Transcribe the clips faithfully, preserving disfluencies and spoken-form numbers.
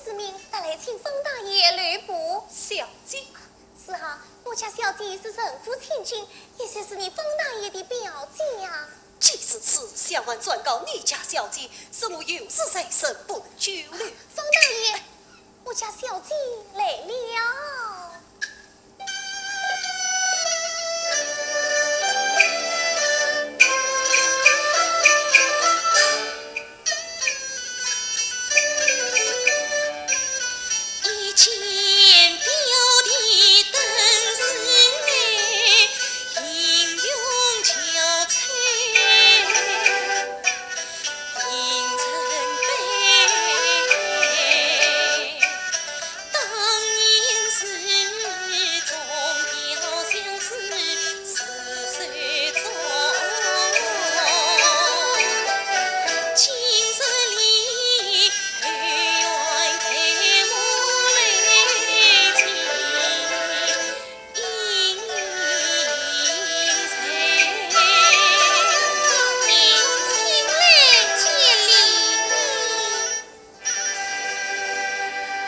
之命，特来请方大爷留步。小姐。是啊，我家小姐是陈府千金，也就是你方大爷的表姐呀。既是此，小案转告你家小姐，说我有事在身，不能久留。方大爷，我家小姐来了。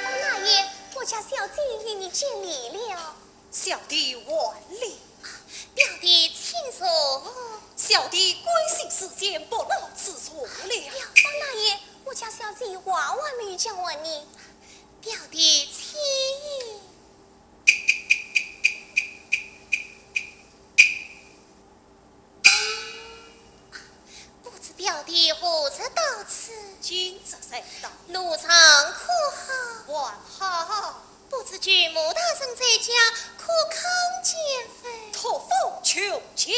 方大爷，我家小姐与你见礼了。小弟还礼。表弟，请坐。小弟贵姓世间，不劳此座了。哎呀，方大爷，我家小姐话还没有讲完呢。表弟，请。 不知表弟何日到此？今日才到。路上可好？还好。不知舅母大人在家，可康健否？托付求健。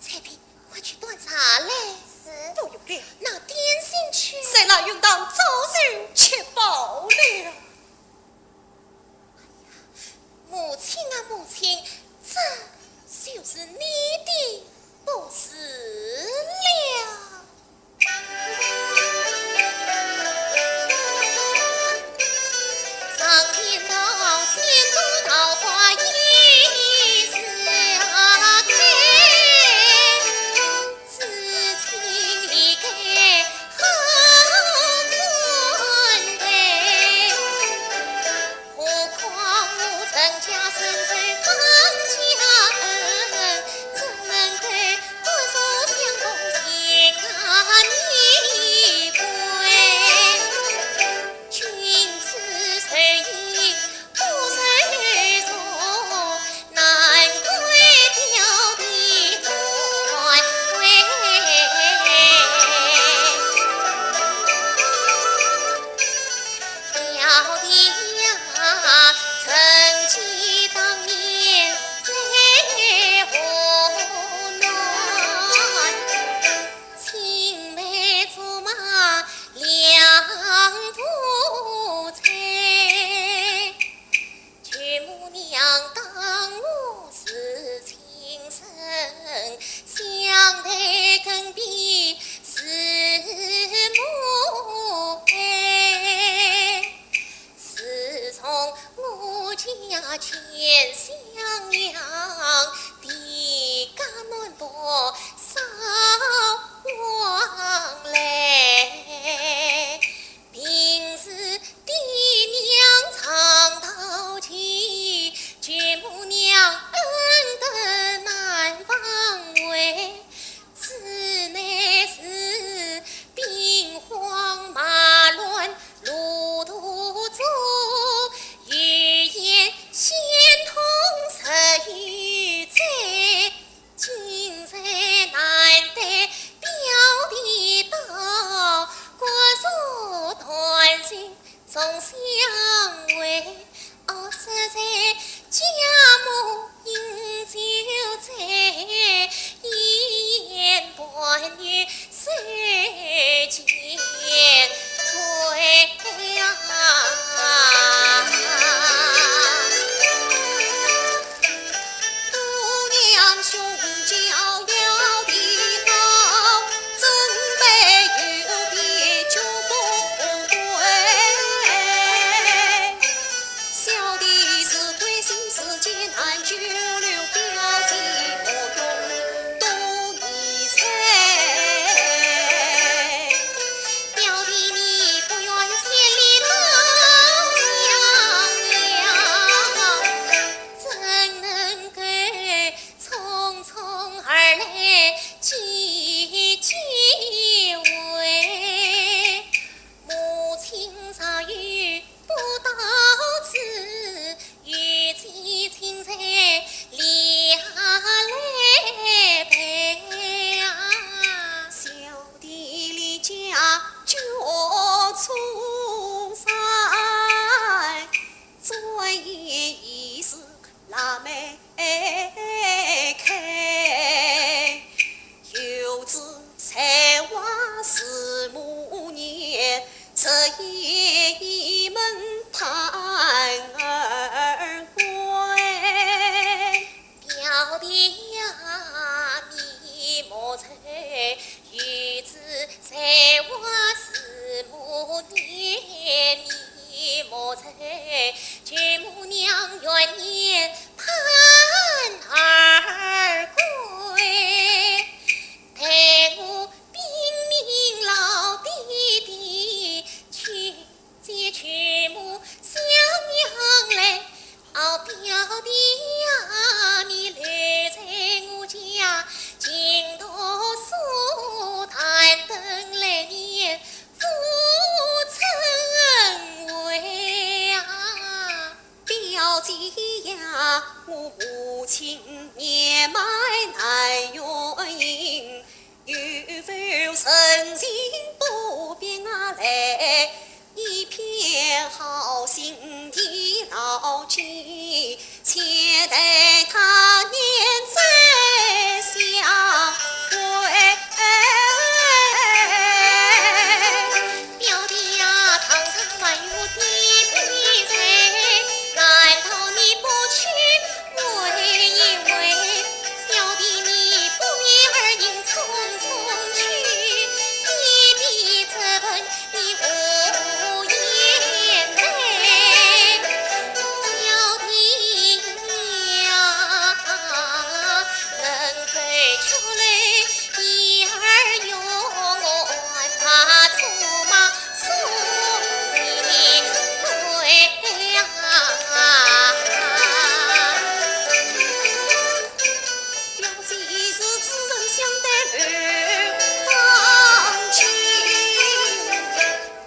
采萍，快去端茶来。是。不用了。拿点心去。谁来云堂早就吃饱了。 母亲啊，母亲，这就是你的不是了。青年买难愿行，有否人情不便来？一片好心的老姐，且待他年再相会。表弟呀，堂上还有爹爹在，难道你不去 慰一慰，小弟你不免而今匆匆去，爹爹这份你何言来？表弟呀，能否出来一二月，我还怕出马 送你归呀。表姐是知人相待两方情，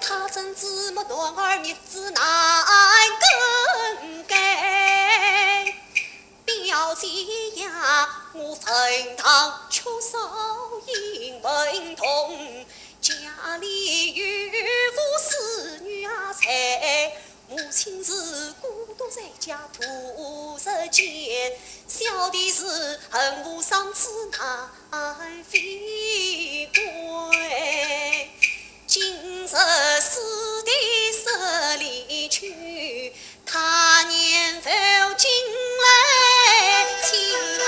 她怎知没男儿日子难更改。 表姐呀，我分当缺少英文通，家里有无子女啊才，母亲是孤独在家度日间，小弟是恨无生子难回归。今日师弟失礼去， 他年复进来请啊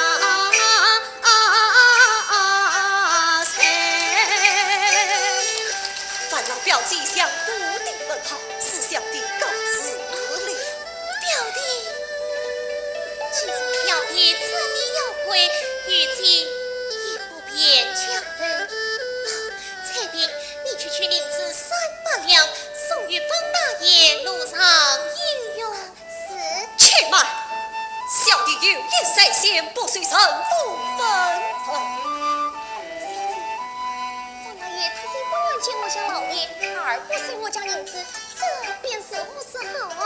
谁？烦劳表姐向徒弟问好，是小弟告辞了。表弟，既然表弟知你要归，与姐也不便强留。啊，采萍，你去取银子三百两，送与方大爷路上应用。 是。且慢，小弟有言在先，不许人误会。小姐，方大爷他一不愿见我家老爷，二不收我家银子，这便如何是好啊？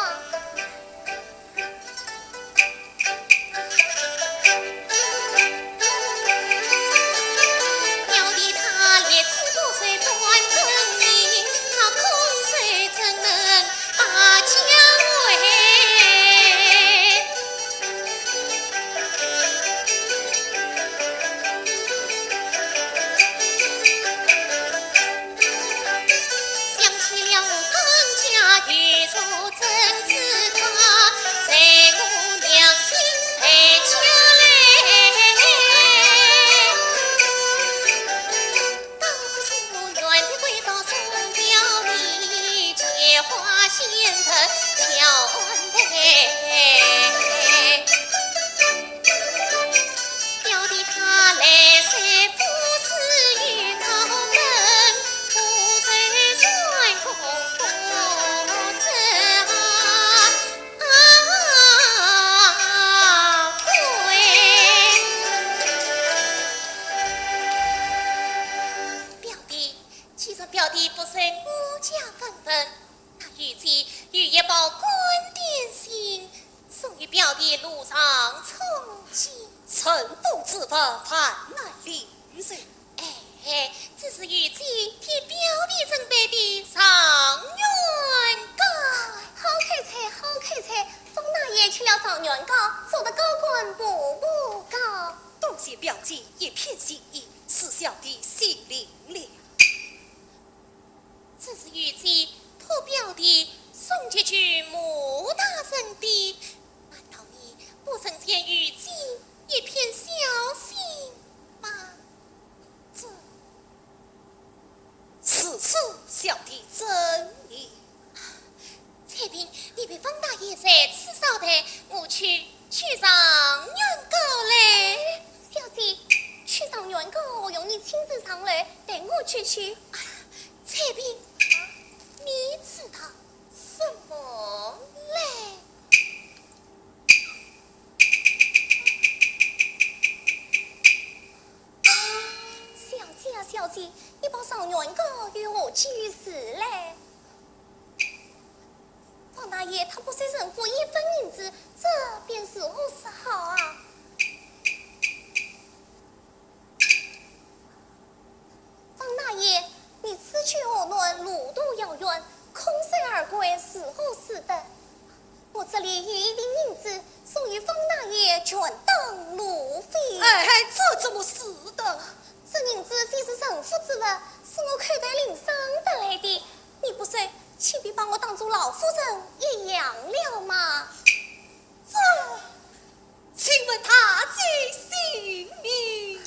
表弟他立志不随官更名，他空手怎能把家回？想起了方家有座 怎知他在我娘亲陪嫁来？倒不如我愿的归到送表弟，借花献佛交代。 表弟他来时不是有高登，不是算功不知啊，啊，贵。表弟，既然表弟不随我家分文，那与姐有一包干点心， 送与表弟路上充饥。趁风致发，烦难临时。哎，这是与姐替表弟准备的状元糕。好口彩，好口彩，方大爷吃了状元糕，做得高官步步高。多谢表姐一片心意，是小弟心领了。 这是与姐托表弟送给去穆大人的，难道你不曾见与姐一片孝心吗？这，如此小弟怎言？ 采萍，你陪方大爷在此稍待，我去取状元糕来。小姐，取状元糕何用你亲自上楼，待我去取。采萍，你知道什么嘞？小姐啊，小姐，你把状元糕又何济于事嘞？ 方大爷他不收人家一分银子，这便如何是好啊？如何使得？我这里有一锭银子，送与方大爷，全当路费。哎，这怎么使得？这银子非是人付之物，是我口袋里省得来的。你不收，岂不把我当作老夫人一样了吗？这，请问大姐姓名？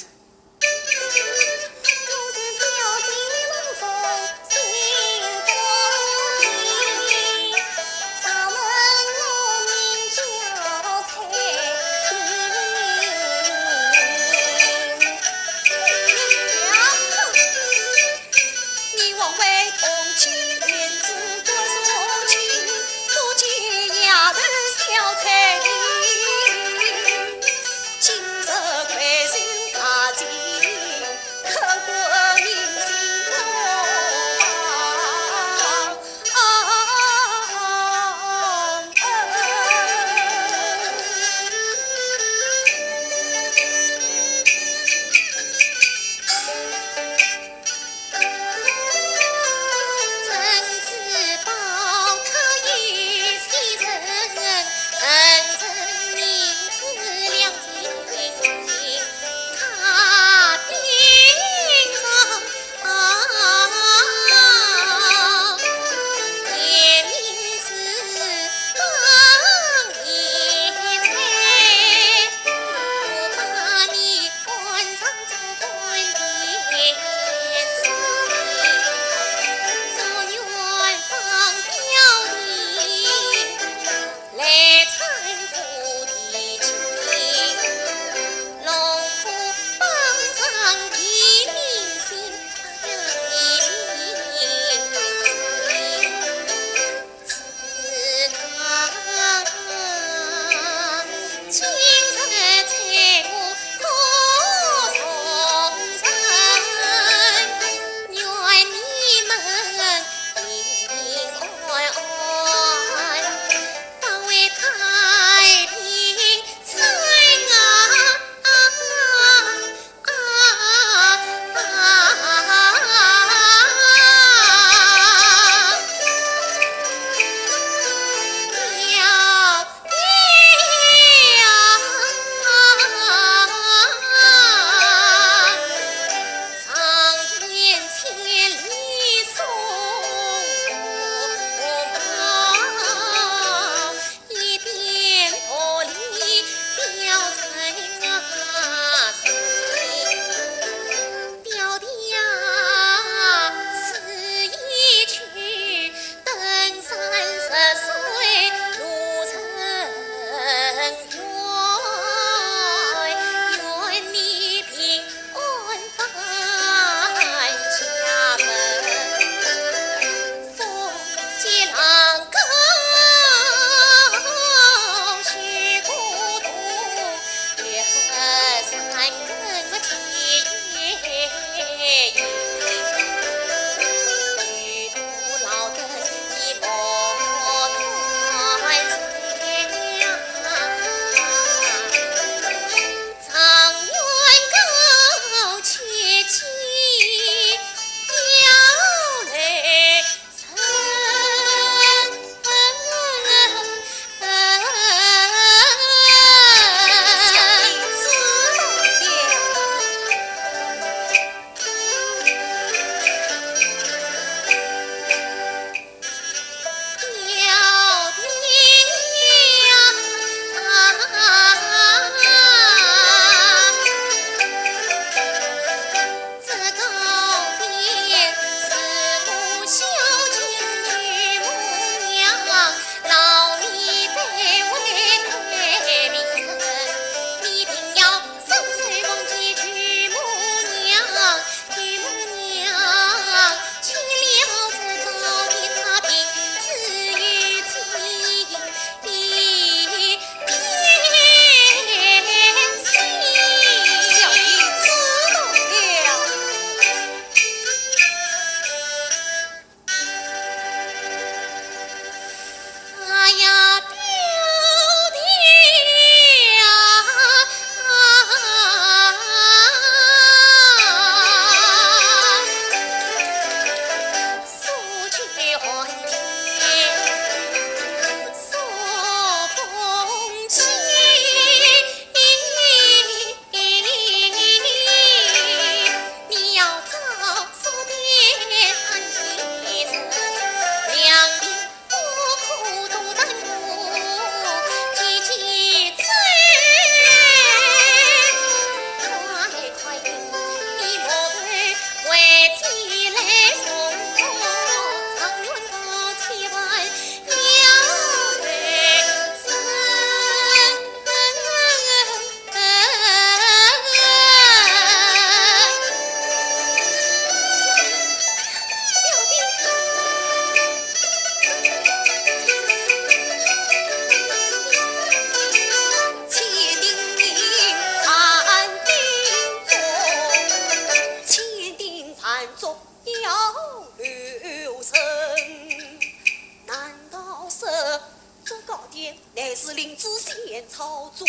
乃是灵芝仙草助。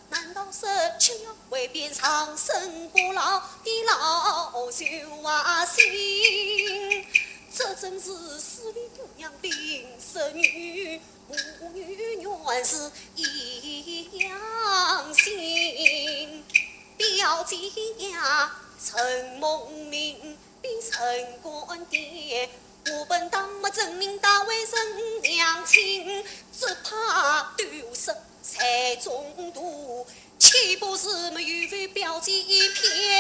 难道是却要为变长生不老的老寿啊心？这真是势利姑娘病死女，母女原是一样心。表姐呀，承蒙您，必承干爹。我本当没真名，大为人娘亲，只怕丢失在中途，岂不是没有为表姐一片